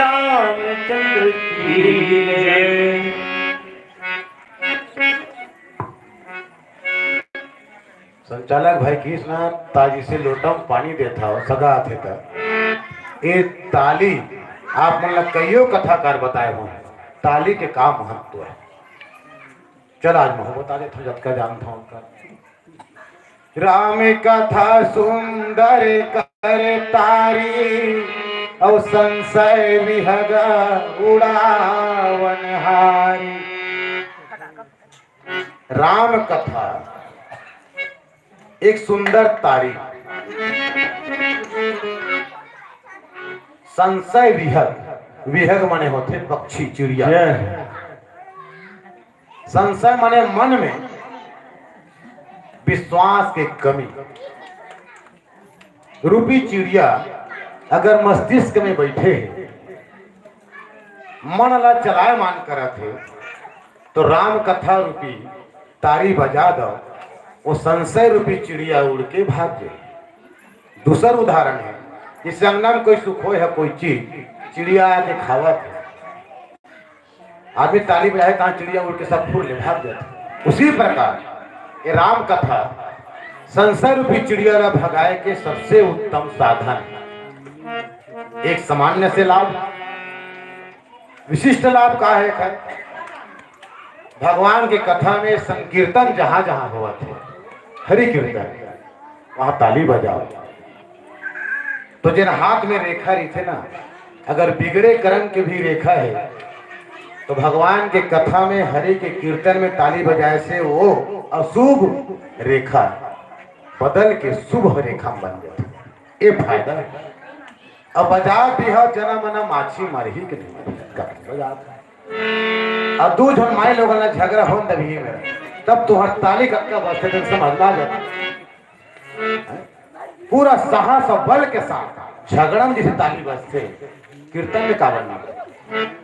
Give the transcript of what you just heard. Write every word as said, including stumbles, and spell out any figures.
रामचंद्र की जय। संचालक भाई कृष्णा, ताजी से लोटा म पानी देत हव, सगा आथे त। ए ताली, आप मन ला कइयो कथाकार बताए हों, ताली के का महत्व हे। चल, आज महूं बता देथंव, जतका जानथंव ओतका। राम कथा सुंदर कर तारी, अउ संशय विहग उड़ावन हारी। राम कथा एक सुंदर तारी। संशय विहग, विहग माने होथे पक्षी, चिड़िया। जय। संशय माने मन में विश्वास के कमी। रूपी चिड़िया अगर मस्तिष्क में बइठे हे, मन ला चलायमान करत हे, तो राम कथा रूपी तारी बजा दव, वो संशय रूपी चिड़िया उड़ के भाग जाही। दूसर उदाहरण हे, जइसे अंगना में कोई सुखोय हे, कोई चीज, चिड़िया आके खावत हे, आदमी ताली बजाए, तहाँ चिड़िया उड़ के सब फूल ले भाग जाथे। उसी प्रकार ये राम कथा संशय रूपी चिड़िया ला भगाए के सबसे उत्तम साधन। एक सामान्य से लाभ, विशिष्ट लाभ का हे? एखर भगवान के कथा में संकीर्तन जहाँ जहाँ होवत हे, हरि कीर्तन, वहाँ ताली बजाव। तो जेन हाथ में रेखा रहिथे ना, अगर बिगड़े करम के भी रेखा हे, तो भगवान के कथा में, हरि के कीर्तन में ताली बजाए से वो अशुभ रेखा बदल के शुभ रेखा बन जाथे। ये फायदा हे। अब बजा भी हो, जना मना माछी मरही के नहीं मरही, बजा। अब दू झन माई लोगन ला झगड़ा होन दबही में, तब तुहर ताली कतका बजथे, तेन समझ में आ जाथे। पूरा साहस और बल के साथ झगड़न जइसे ताली बजथे, कीर्तन में काबर नहीं बजथे?